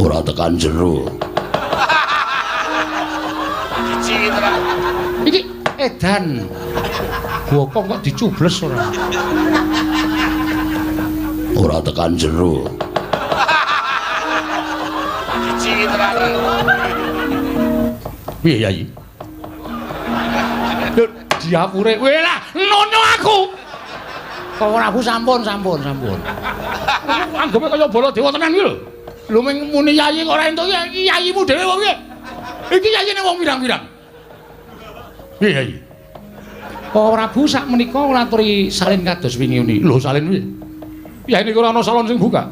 Ora tekan jero. Iki edan. Bokong kok dicubles ora? Ora tekan jero. Piye Yayi? Lho diapure kowe lah nono aku. Kok ora aku sampun. Anggepe kaya Baladewa tenan iki lho. Lho mung muni yayi kok ora entuk iki yayimu dhewe wong piye? Iki yayine wong pirang-pirang. Piye Yayi? Kok Prabu sak menika nglaturi salin kados wingi uni. Lho salin piye? Yayi niku ora ana salon sing buka.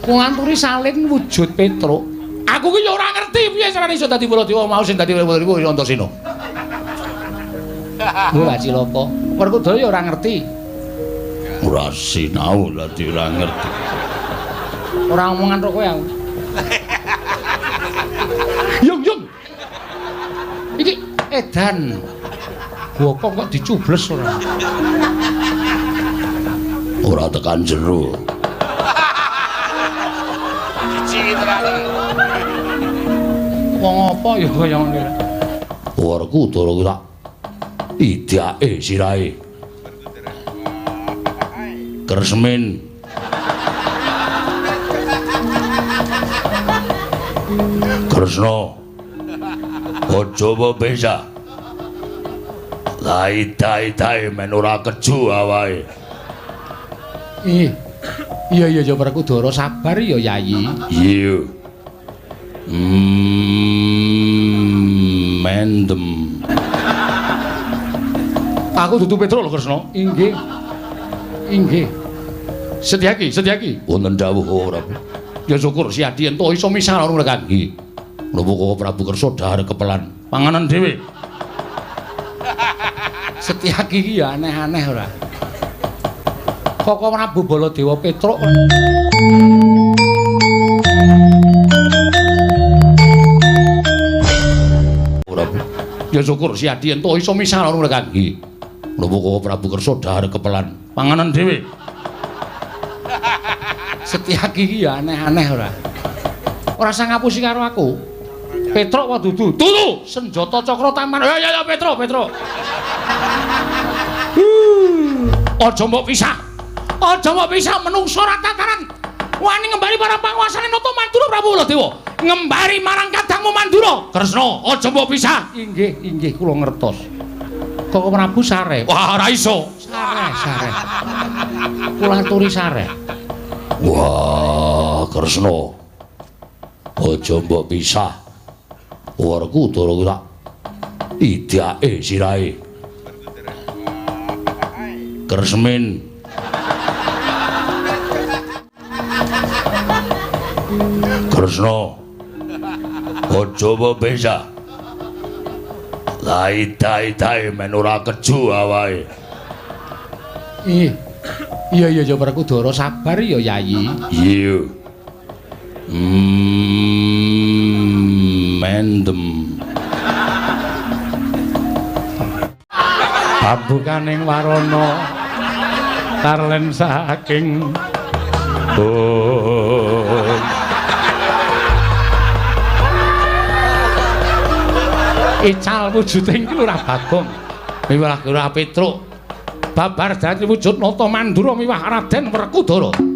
Nglaturi salin wujud Petruk. Aku ki ya ora ngerti piye carane iso dadi Baladewa mau sing dadi Baladewa ya Antasena. Lho cilaka. Werkudara ya ora ngerti. Ora sinau dadi ora ngerti. Ora omongan ro kowe aku. Yung yung. Iki edan. Bokong kok dicubles ora? Ora tekan jero. Wong apa ya kaya ngene. Werkudara ku tak idake sirahe. Kresmin. Kresna. Aja bebesa. Lai-dai-dai men ora keju awake. Ih. Iya iya ya Werkudara sabar ya Yayi. Iya. Mendem. Aku dudu Petruk lho Kresna. Inggih. Inggih. Setyaki, Setyaki. Wonten dawuh Prabu. Ya syukur Siadi entuk iso misah karo mereka. Nggih. Napa kok Prabu Kersa dhahar kepelan panganan dhewe. Setyaki iki ya aneh-aneh ora. Koko Prabu Baladewa Petruk. Prabu. Ya syukur Siadi entuk iso misah karo mereka. Nggih. Napa kok Prabu Kersa dhahar kepelan panganan dhewe. Setyaki iki ya aneh-aneh ora. Ora usah ngapusi karo aku. Petruk apa dudu? Dudu. Senjata cakra taman. Ya ya ya Petruk, Petruk. Aja mbok pisah. Aja mbok pisah menungso ora tataran. Wani ngembari marang panguasane Nata Mandura Prabu Baladewa. Ngembari marang kadangmu Mandura. Kresna, aja mbok pisah. Inggih, inggih kula ngertos. Kok Prabu sare? Wah, ora iso. Sare, sare. Kula aturi sare. Wah, Kresna. Aja mbok pisah. Werkudara ku tak idake sirahe. Kresmin. Kresna. Aja mbok pisah. Lai-dai-dai men ora keju awake. Ih. Iya iya ya Werkudara sabar ya Yayi. Iya. Mendem. Pambukaning warana tarlen saking bung. Ical wujuding Lurah Bagong miwah Lurah Petruk babar dadi wujud Nata Mandura miwah Raden Werkudara. Oh.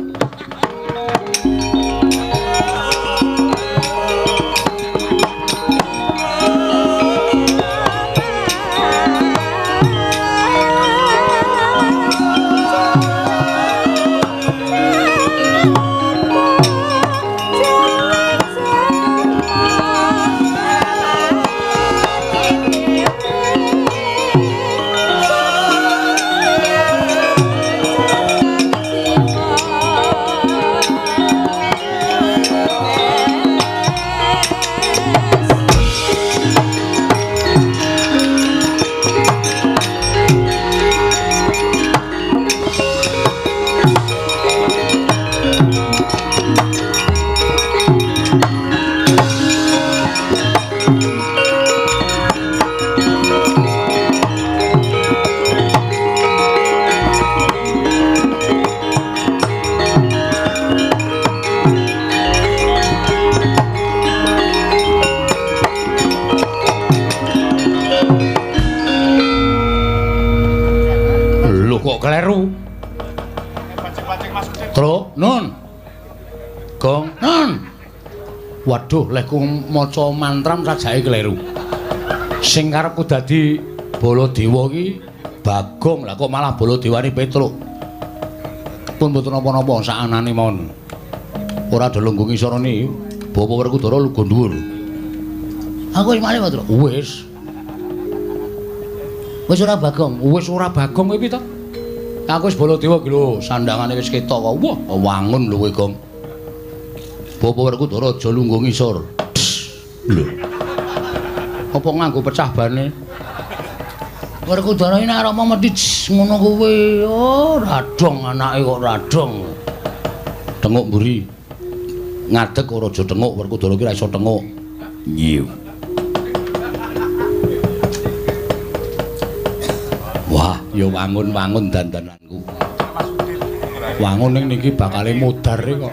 Gong. Nan. Waduh, lehku maca mantram sajake kleru. Sing karepku dadi Baladewa iki Bagong, lah kok malah Baladewane Petruk. Pun mboten napa-napa sakanane mawon. Ora do lungguh ngisorone. Bapak Werkudara lungguh dhuwur. Aku wis malih, Truk. Wis. Wis ora Bagong. Wis ora Bagong kowe piye to? Aku wis Baladewa iki lho, sandangane wis ketok kok. Wah, wangun lho kowe, Gong. Bapak Werkudara aja lungguh ngisor. Lho. Apa nganggo pecah bane? Werkudara iki nek arep mesti ngono kuwi. Oh, radong anake kok radong. Tenguk mburi. Ngadeg ora aja tenguk, Werkudara iki ora iso tenguk. Iya. Wah, ya wangun-wangun dandananku. Wangun ning niki bakale mudhar kok.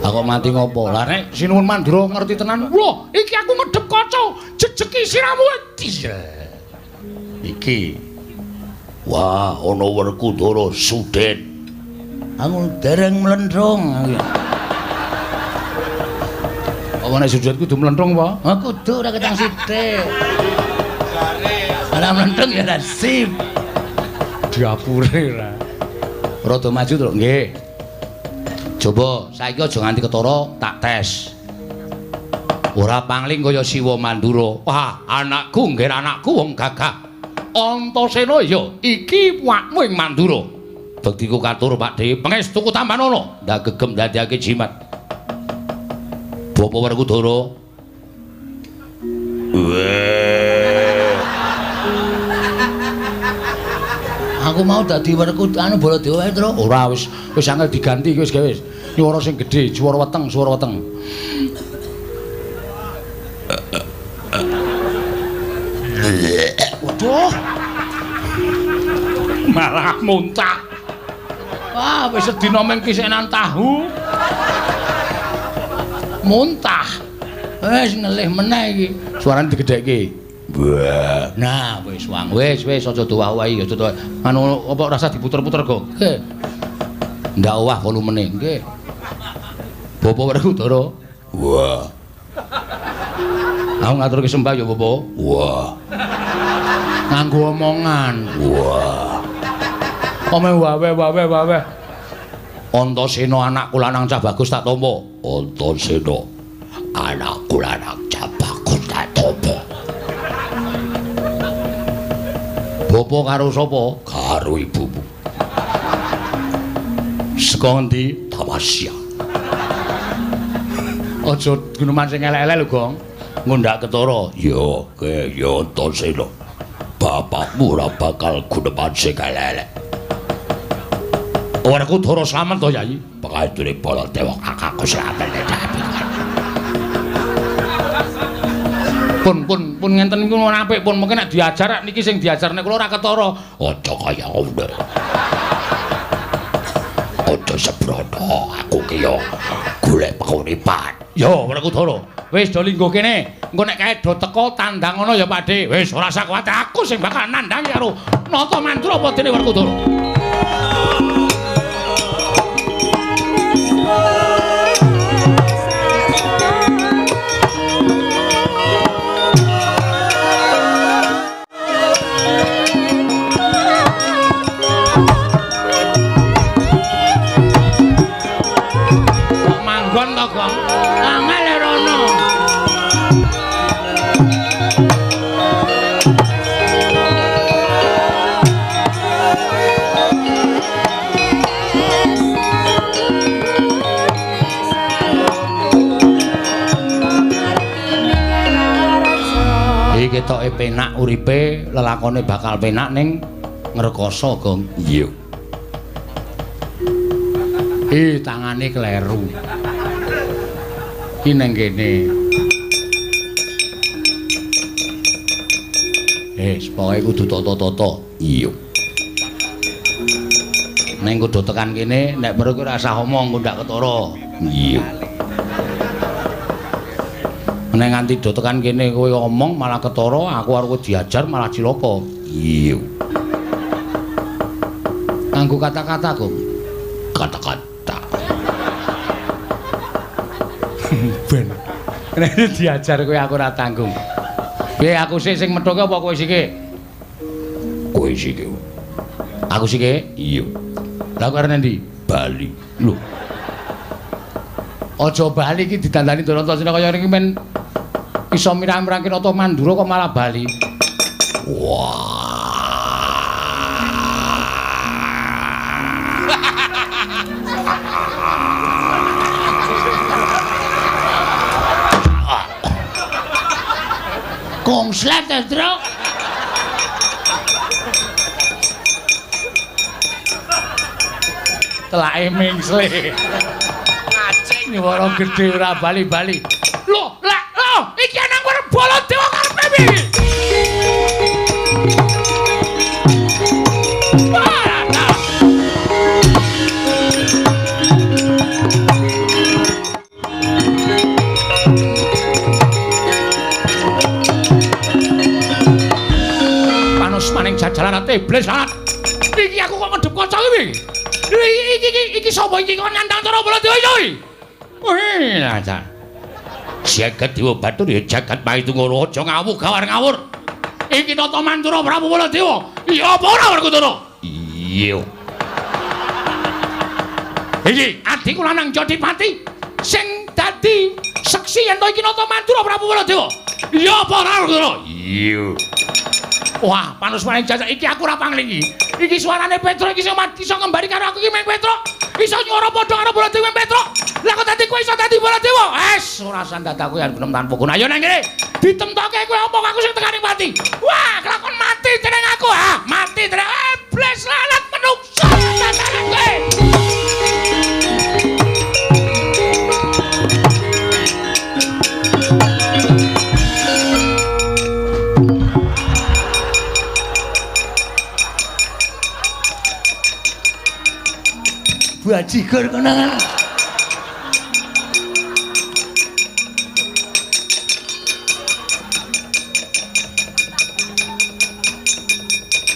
Aku mati ngopo? Lah nek Sinuwun Mandura ngerti tenan. Wah, iki aku ngedep kaca, jejeki siramu. Iki. Wah, ana Werkudara sudet. Aku dereng mlenthung. Apa nek sudet kudu mlenthung apa? Ha kudu ora ketang sithik. Ora mlenthung ya ora sip. Diapure ora. Rada maju, Truk. Nggih. Coba saiki aja nganti ketara tak tes. Ora pangling kaya Siwa Mandura. Wah, anakku nggih anakku wong gagah. Antasena ya iki wakmu ing Mandura. Bektiku katur Pakdhe, pangestuku tampanana. Ndak gegem ndadekake jimat. Bapak Werkudara. Weh. Aku mau dadi Werkudara anu Baladewa wae, Truk. Ora wis wis angel diganti wis gawe wis. Nyuwara sing gedhe, swara weteng, swara weteng. Waduh. Malah muntah. Wah, wis sedina mung kisenan tahu. Muntah. Wis ngelih meneh iki. Suarane digedhekke. Wah. Nah, wis wang. Wis wis aja dowah-owahi, aja dowah. Anu apa rasa diputer-puter kok. Nggih. Ndak owah volumene. Nggih. Bapak Werkudara. Wah. Aku ngaturke sembah ya, Bapak. Wah. Nganggo omongan. Wah. Omeh wawe wawe wawe. Antasena anakku lanang cah bagus tak tampa. Antasena anakku lanang cah bagus tak tampa. Bapak karo sapa? Karo ibumu. Saka ngendi? Tamasya. Aja guneman sing elek-elek lho, Gong. Ngundak ketara. Ya, ke ya Antasena. Bapakmu ora bakal guneman sing elek-elek. Werkudara slamet to, Yai? Pangandure Baladewa kakangku slamet. Pun pun pun ngenten niku apik pun mungkin nek diajar niki sing diajar nek kula ora ketara. Aja kaya ngono. Aja sembrono, aku ki yo golek penguripan. Yo Werkudara, wis do lingguh kene. Engko nek kae do teko tandang ngono ya Pakdhe. Wis ora usah kuwatir, aku sing bakal nandhangi karo Nata Mandura apa dene Werkudara. Ketoke penak uripe, lelakone bakal penak ning ngrekoso, Gong. Iya. Tangane kleru. Ki nang kene. Pokoke kudu tata-tata. Iya. Ning kudu tekan kene, nek perlu ora usah omong, ndak ketara. Iya. Nek nganti do tekan kene kowe omong malah ketara, aku arep diajar malah cilaka. Iya. Nganggo kata-kata, Gong. Kata-kata. Ben. Nek diajar kowe aku ora tanggung. Piye aku sik sing methuke apa kowe sike? Kowe sike. Aku sike? Iya. Lah kowe arep endi? Bali. Lho. Aja bali iki didandani Danantasena kaya ngene men iso mirang-mirangke nata Mandura kok malah bali. Wah. Kongslet, Truk. Telake mingsle. Ngaceng nyuwara gedhe ora bali-bali. Lho, lah, lho, iki nang Baladewa karepe piye? Panus maning jajaran iblis lanat. Iki aku kok ngedep kaca iki. Iki sapa iki kok nantang cara Baladewa iki? Wih, aja. Jagat Dewa Batur ya jagat Maitungara aja ngawuh gawar ngawur. Iki nata Mantura Prabu Baladewa. Iya apa ora Werkudara? Iya. Iki adikku lanang Jodipati sing dadi seksi yen to iki nata Mantura Prabu Baladewa. Iya apa ora Werkudara? Iya. Wah, panus maning jajak iki aku ora panglingi. Iki suarane Petruk iki sing iso ngembari karo aku iki meng Petruk. Iso nyuwara padha karo Baladewa meng Petruk. Lah kok dadi kowe iso dadi Baladewa? Es, ora sandat aku yen gunem tanpa guna. Ayo nang kene. Ditemtoke kowe omong aku sing tekaning pati. Wah, kelakon mati jeneng aku. Ah, mati jeneng iblis lalat menungso. Tataran kowe. Bajigur konangan.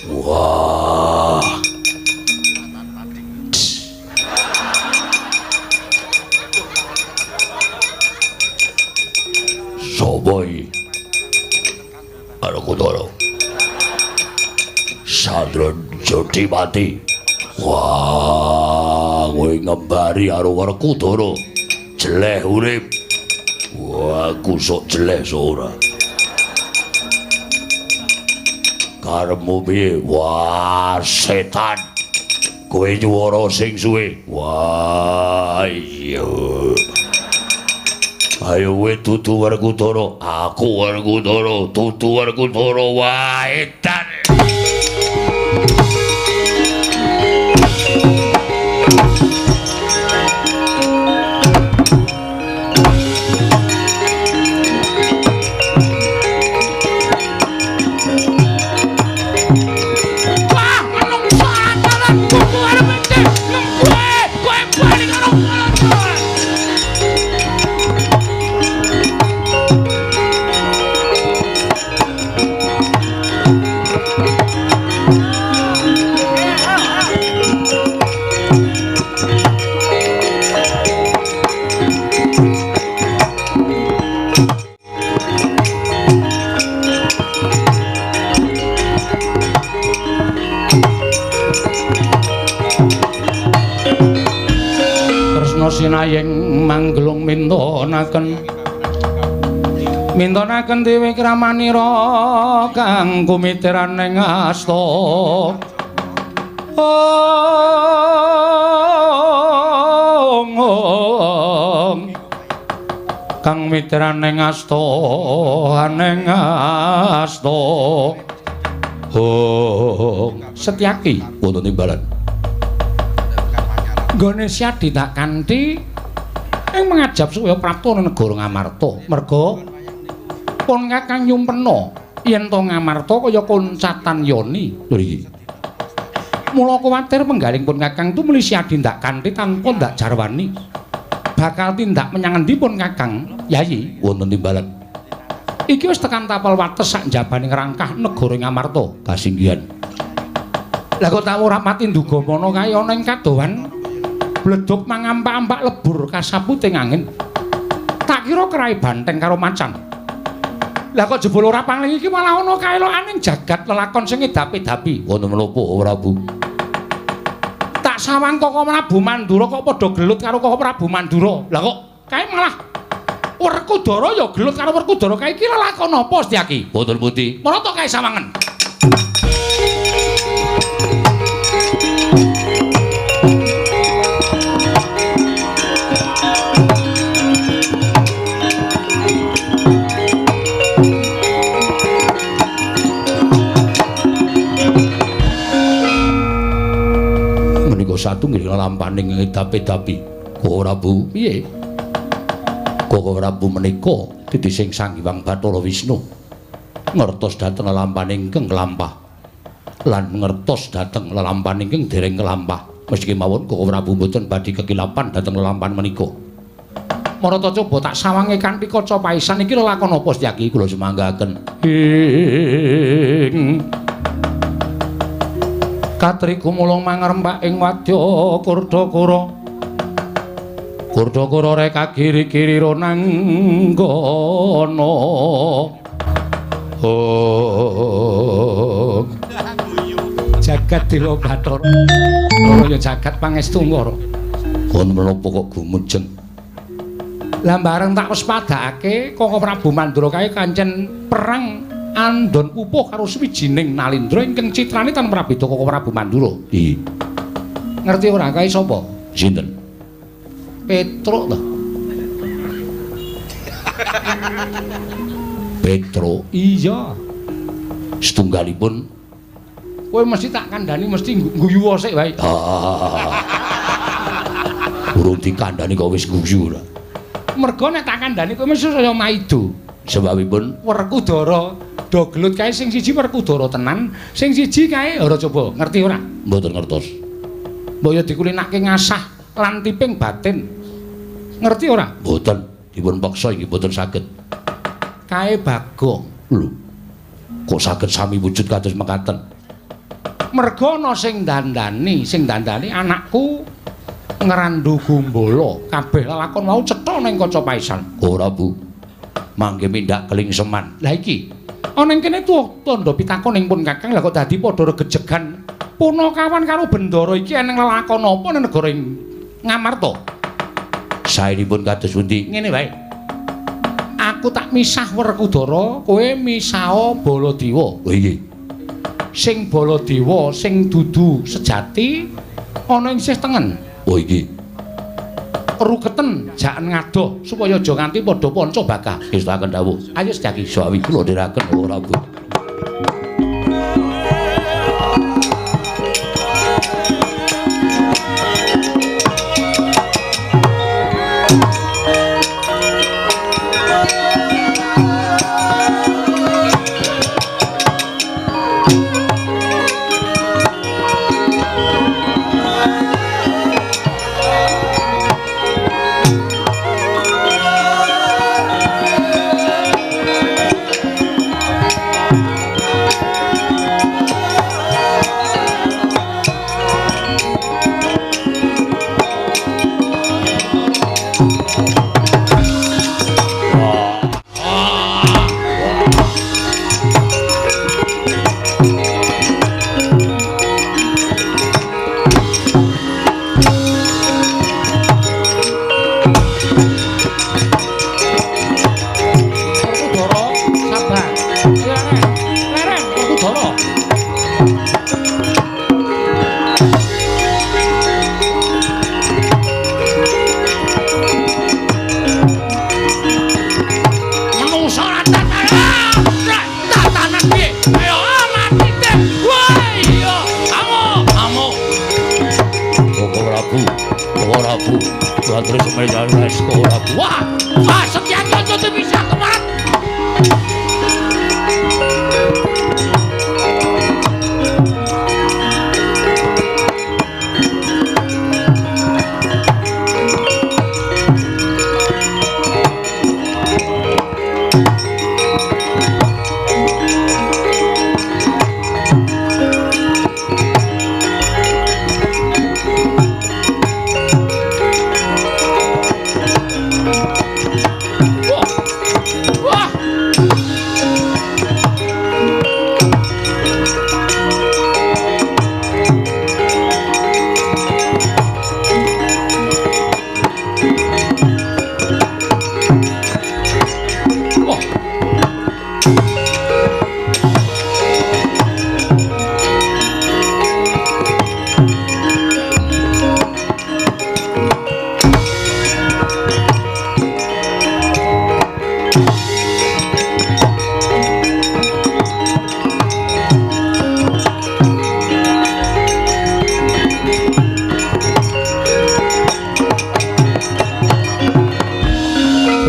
Wah. Sopo iki? Werkudara. Sandra Jodipati. Wah, kowe ngembari karo Werkudara. Jeleh urip. Wah, aku sok jeleh sok ora. Karepmu piye? Wah, setan. Kowe nyuwara sing suwe. Wah, iya. Ayo kowe dudu Werkudara. Aku Werkudara, dudu Werkudara. Wah, edan. Sinayeng manggelung mintonaken mintonaken dewi kramanira kang kumitiran ing asta. Ong kang mitiran ing asta ning asta. Ong Setyaki wonten timbalan. Nggone Syadi tak kanthi ing mangajab supaya prapta negara Ngamarta. Merga pun Kakang nyumpena yen to Ngamarta kaya koncatan yoni. Lho iki. Mula kuwatir penggaling pun Kakang tumuli Syadi ndak kanthi tanpa ndak jarwani. Bakal tindak menyang endi pun Kakang? Yayi wonten timbalan. Iki wis tekan tapel wates sak njabaning rangkah negara Ngamarta. Kasinggihan. Lah kok tak ora pati nduga mono kae ana ing kadohan bledug mangampak-ampak lebur kasaputing angin. Tak kira kerai banteng karo macan. Lah kok jebul ora pangling iki malah ana kaelokaning jagat lelakon sing ngedapi-dapi. Wonten menapa Prabu? Tak sawang Koko Prabu Mandura kok padha gelut karo Koko Prabu Mandura. Lah kok kae malah Werkudara ya gelut karo Werkudara kae iki lelakon apa Setyaki? Wonten pundi? Marata kae sawangen. Satu nggih lelampaning ngedapi-dapi. Koko Prabu, piye? Koko Prabu menika titi sing Sang Hyang Bathara Wisnu ngertos dhateng lelampaning ingkang kelampah lan ngertos dhateng lelampaning ingkang dereng kelampah. Meski mawon Koko Prabu mboten badhe kekilapan dhateng lelampahan menika. Marata coba tak sawange kanthi kaca paisan iki lelakon apa Setyaki? Kula sumanggaken. Ing Katri gumulung mangrempak ing wadya Kurdakara. Kurdakara reka kiri-kiri ronanggana. Oh. Jagat Dila Bathara. Ora ya jagat pangestu ngara. Kon menapa kok gumujeng? Lah bareng tak wis padhakake Koko Prabu Mandura kae kancen perang andon pupuh karo suwijining Nalindra ingkang citrane tan prabeda Koko Prabu Mandura. Iya. Ngerti ora kae sapa? Sinten? Petruk to. Petruk? Iya. Setunggalipun kowe mesti tak kandhani mesti guyu sik wae. Ah. Urung dikandhani kok wis guyu ora. Mergo nek tak kandhani kowe mesti saya maido. Sebabipun Werkudara do gelut kae sing siji Werkudara tenan, sing siji kae ora coba ngerti ora? Mboten ngertos. Mbok ya dikulinake ngasah lan tiping batin. Ngerti ora? Mboten, dipun peksa inggih mboten saged. Kae Bagong. Lho. Kok saged sami wujud kados mekaten? Mergo ana sing dandani anakku Ngrandu Gumbala. Kabeh lelakon mau cetha ning kaca paisan. Ora, Bu. Mangke mindak kelingseman. Lah iki ana ing kene tuwa tandha pitakon ing pun Kakang, lah kok dadi padha regejegan Punakawan karo Bendara iki eneng lelakon apa ning negara Ngamarta? Saenipun kados pundi? Ngene wae. Aku tak misah Werkudara, kowe misah Baladewa. Oh iya. Sing Baladewa sing dudu sejati ana ing sisih tengen. Oh iki. Ruketen jaken ngadoh supaya aja nganti padha panca bakah. Ngestakaken dawuh. Ayo Setyaki. Sawi kula dherekaken ora, Bu. Wah, wah, Setyaki aja dipisah kemarin.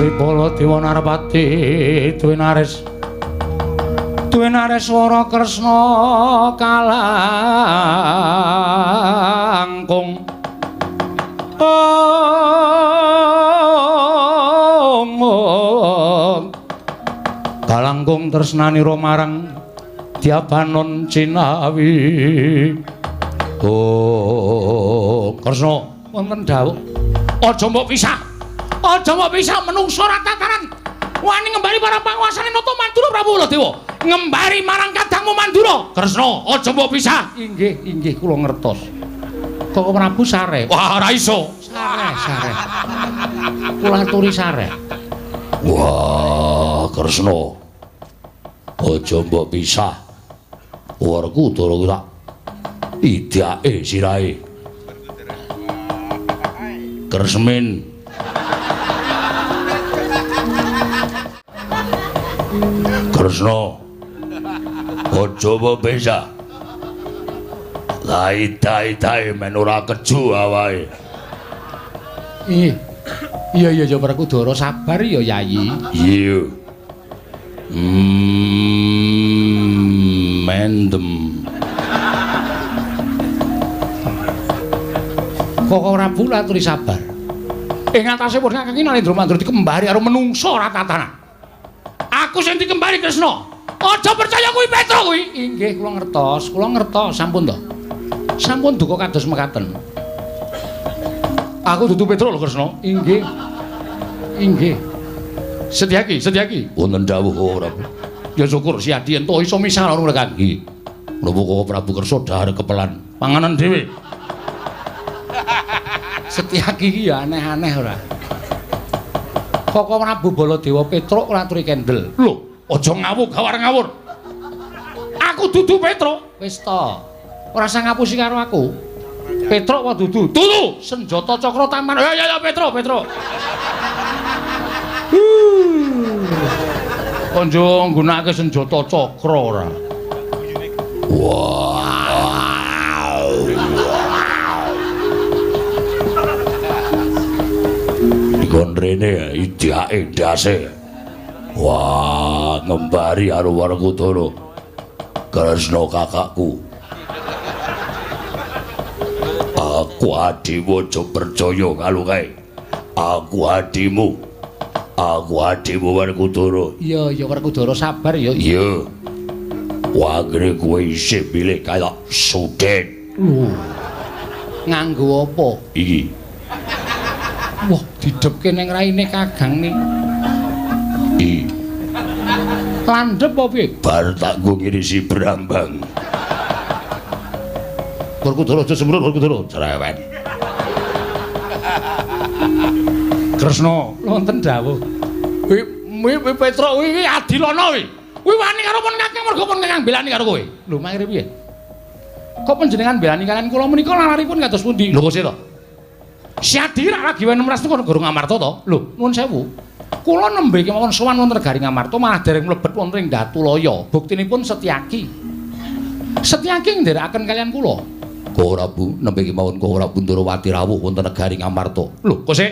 Sri Baladewa Narpati Dwinares Dwinareswara Kresna kalangkung om kalangkung tresnanira marang Dyabanon Cinawi. Oh Kresna wonten dawuh aja mbok pisah. Aja mbok pisah menungsa ora tataran. Wani ngembari para panguasane Nata Mandura Prabu Baladewa. Ngembari marang kadangmu Mandura. Kresna, aja mbok pisah. Inggih, inggih kula ngertos. Kok Prabu sare? Wah, ora iso. Sare, sare. Kula aturi sare. Wah, Kresna. Aja mbok pisah. Werkudara kuwi tak idake sirahe. Kresmin. Kresna, aja mbok pisah. Lai-tai-tai men ora keju awake. Ih. Iya iya ya Werkudara sabar ya Yayi. Iya. Mendem. Kok ora Prabu aturi sabar. Ing atase pun kakang Narendra Mandura dikembari karo menungsa ora tatanan. Aku sing dikembari Kresna. Aja percaya kuwi Petro kuwi. Inggih kula ngertos, kula ngertos sampun to. Sampun duka kados mekaten. Aku dudu Petro lho Kresna. Inggih. Inggih. Setyaki, Setyaki. Wonten dawuh ora. Ya syukur si Adi ento iso misah karo mereka. Nggih. Menapa kok Prabu Kersa dhahar kepelan panganan dhewe. Setyaki iki ya aneh-aneh ora. Koko Prabu Baladewa Petruk ora aturi kendel. Lho, aja ngawur gawar ngawur. Aku dudu Petruk. Wis to. Ora usah ngapusi karo aku. Petruk apa dudu? Dudu. Senjata cakra taman. Ya ya ya Petruk, Petruk. Konjo nggunakake senjata cakra ora. Wow. Dikon rene idake ndase. Wah, ngembari karo Werkudara. Kresna kakakku. Aku adimu aja percaya karo kae. Aku adimu. Aku adimu Werkudara. Iya, iya Werkudara sabar ya. Iya. Wagre kowe isih pilih kaya sudet. Lho. Nganggo apa? Iki. Wah, didhepke ning raine Kakang ning. Iki. Landhep apa piye? Bar tak nggo ngirisi brambang. Werkudara aja sembrut Werkudara cerewet. Kresna wonten dawuh. Kuwi kuwi Petruk kuwi adilana kuwi. Kuwi wani karo pun Kakang mergo pun Kakang belani karo kowe. Lho mangkire piye? Kok panjenengan belani kalian kula menika lalaripun kados pundi? Lho kok sih to? Si Adi rak lagi 16 kok guru Ngamarta to? Lho nuwun sewu. Kula nembe kemawon sowan wonten negari Ngamarta malah dereng mlebet wonten ing Datulaya. Buktinipun Setyaki. Setyaki nderekaken kalian kula. Kok Prabu nembe kemawon kok Prabu Ndrawati rawuh wonten negari Ngamarta. Lho kok sik?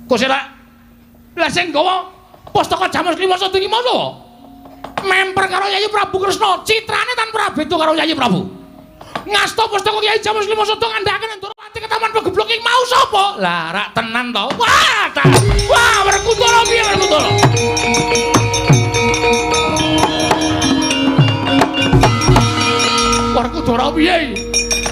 Kok sik lak? Lah sing nggawa pustaka Jamus Kliwosa iki masa? Memper karo Yayi Prabu Kresna, citrane tan prabeda karo Yayi Prabu. Ngasta pustaka Kyai Jamus Kliwosa ngandhakaken Ndrawati ketaman pegeblok ing mau sapa? Lah rak tenan to. Wah, ta. Wah, Werkudara piye Werkudara? Werkudara piye?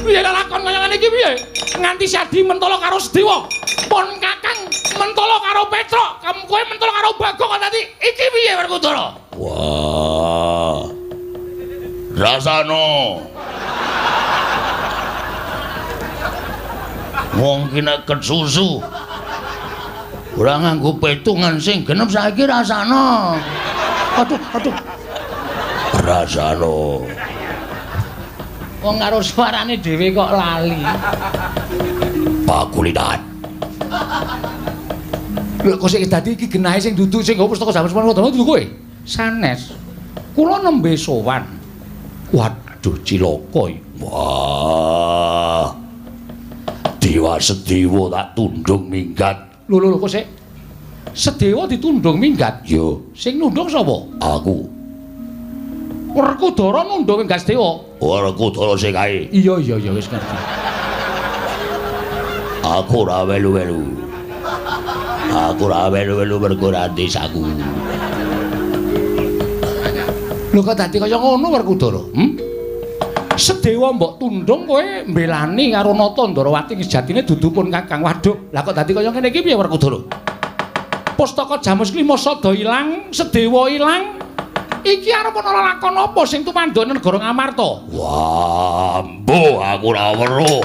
Piye lakon kaya ngene iki piye? Nganti Sadi mentolo karo Sedewa. Pon Kakang mentolo karo Petruk, kowe mentolo karo Bagong kok dadi iki piye Werkudara? Wah. Rasano. Wong ki nek kesusu ora nganggo petungan sing genep saiki rasano. Aduh, aduh. Rasano. Wong karo suarane dhewe kok lali. Pakulitan. Lho kok sik dadi iki genahe sing dudu sing nggawa pustaka Jamus Manwa dudu kowe? Sanes. Kula nembe sowan. Waduh cilaka iki. Wah. Dewa Sedewa tak tundung minggat. Lho lho kok sik. Sedewa ditundung minggat. Yo, sing nundung sapa? Aku. Werkudara nundung minggat Sedewa. Werkudara sing kae. Iya iya iya wis ngerti. Aku ora welu-welu. Aku ora welu-welu mergo ora desaku. Lho kok dadi kaya ngono Werkudara? Sedewa mbok tundung kowe mbelani karo Nata Ndorowati sejatine dudu pun Kakang. Waduh, lah kok dadi kaya ngene iki piye Werkudara? Pustaka Jamus Klima sada ilang, Sedewa ilang. Iki arep ana lakon apa sing tumandha negara Ngamarta? Wah, mbuh aku ora weruh.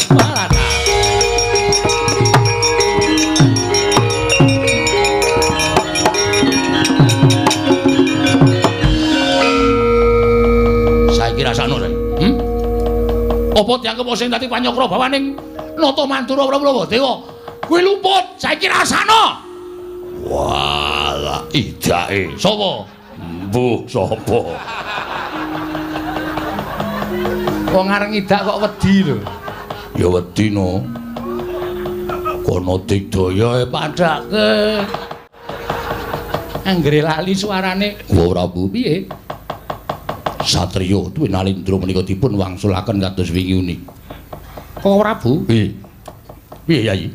Saiki rasane saiki. Apa dianggep sing dadi panyokra bawaning Nata Mandura Prabu Dewa? Kuwi luput, saiki rasane. Walah, idake. Sapa? Mbuh sapa? Wong areng idak kok wedi lho. Ya wedi no. Kono digdaya padake. Anggere lali suarane. Wa Prabu piye? Satriya Dwinalindra menika dipun wangsulaken kados wingi uni. Kok Prabu? Piye? Piye Yayi?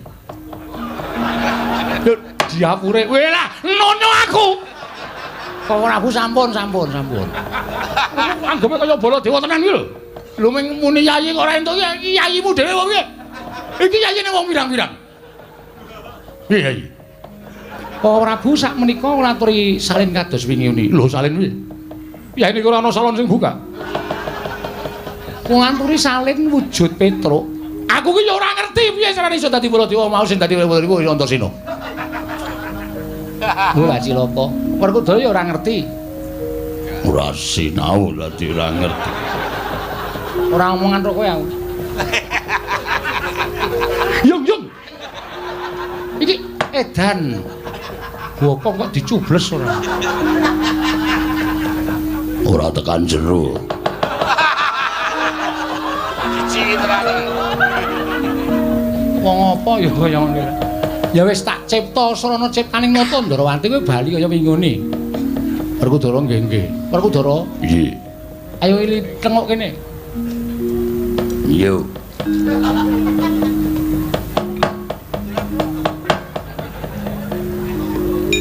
Lho diapure. Weh lah, nono aku. Kok Prabu sampun. Anggepe kaya Baladewa tenan iki lho. Lho mung muni yayi kok ora entuk iki yayimu dhewe apa piye? Iki yayine wong pirang-pirang. Piye Yayi? Kok Prabu sak menika nglaturi salin kados wingi uni. Lho salin piye? Ya ini ora ana salon sing buka. Nganturi salin wujud Petruk. Aku ki ya ora ngerti piye carane iso dadi Baladewa mau sing dadi Baladewa ya Antasena. Lha cilaka. Werkudara ya ora ngerti. Ora sinau dadi ora ngerti. Ora omongan karo kowe aku. Yung yung. Iki edan. Gopong kok dicubles ora. Ora tekan jero. Wong apa ya kaya ngene. Ya wis tak cipta srana ciptaning Nata Ndorowati kowe bali kaya wingune. Werkudara nggih nggih. Werkudara? Nggih. Ayo ili tengok kene. Yo.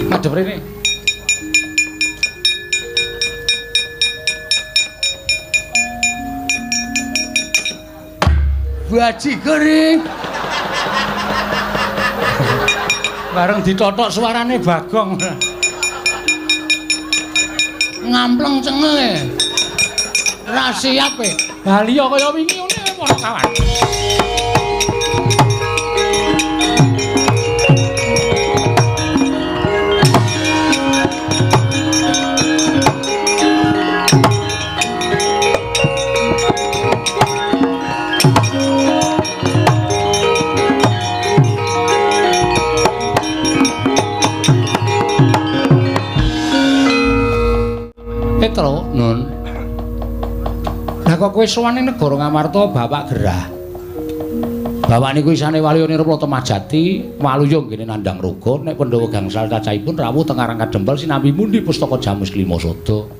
Madhep rene. Bajigur. Bareng ditotok suarane Bagong. Ngampleng cengenge. Ra siap e. Bali kaya wingi ngene para kawan. Petro, Nun. Lah kok kowe sowan ning negara Ngamarta bapak gerah. Bapak niku isane Waluya Nirpala Temajati, Waluya nggene nandhang raga, nek Pandhawa gangsal cacahipun rawuh teng Karang Kadempel sinambi mundi pustaka Jamus Klima Sada.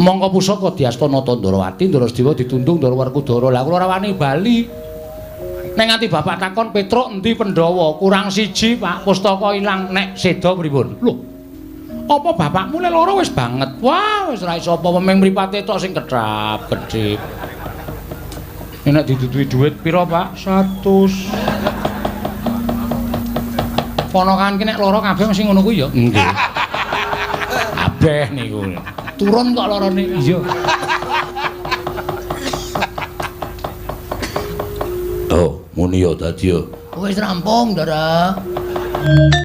Mongko pusaka diasta Nata Ndorowati, Ndara Sedewa ditundung Ndara Werkudara. Lah kula ora wani bali. Nek nganti bapak takon Petruk endi Pandhawa, kurang siji Pak, pustaka ilang nek seda pripun? Lho. Apa bapakmu le loro wis banget? Wah, wis ora iso apa meng mripate tok sing kedhap kedhip. Nek diduduhi dhuwit pira, Pak? 100. Ponakan ki nek loro kabeh mesti ngono kuwi ya. Nggih. Kabeh niku. Turun kok lorone. Iya. Oh, muni ya dadi ya. Wis rampung, Ndara.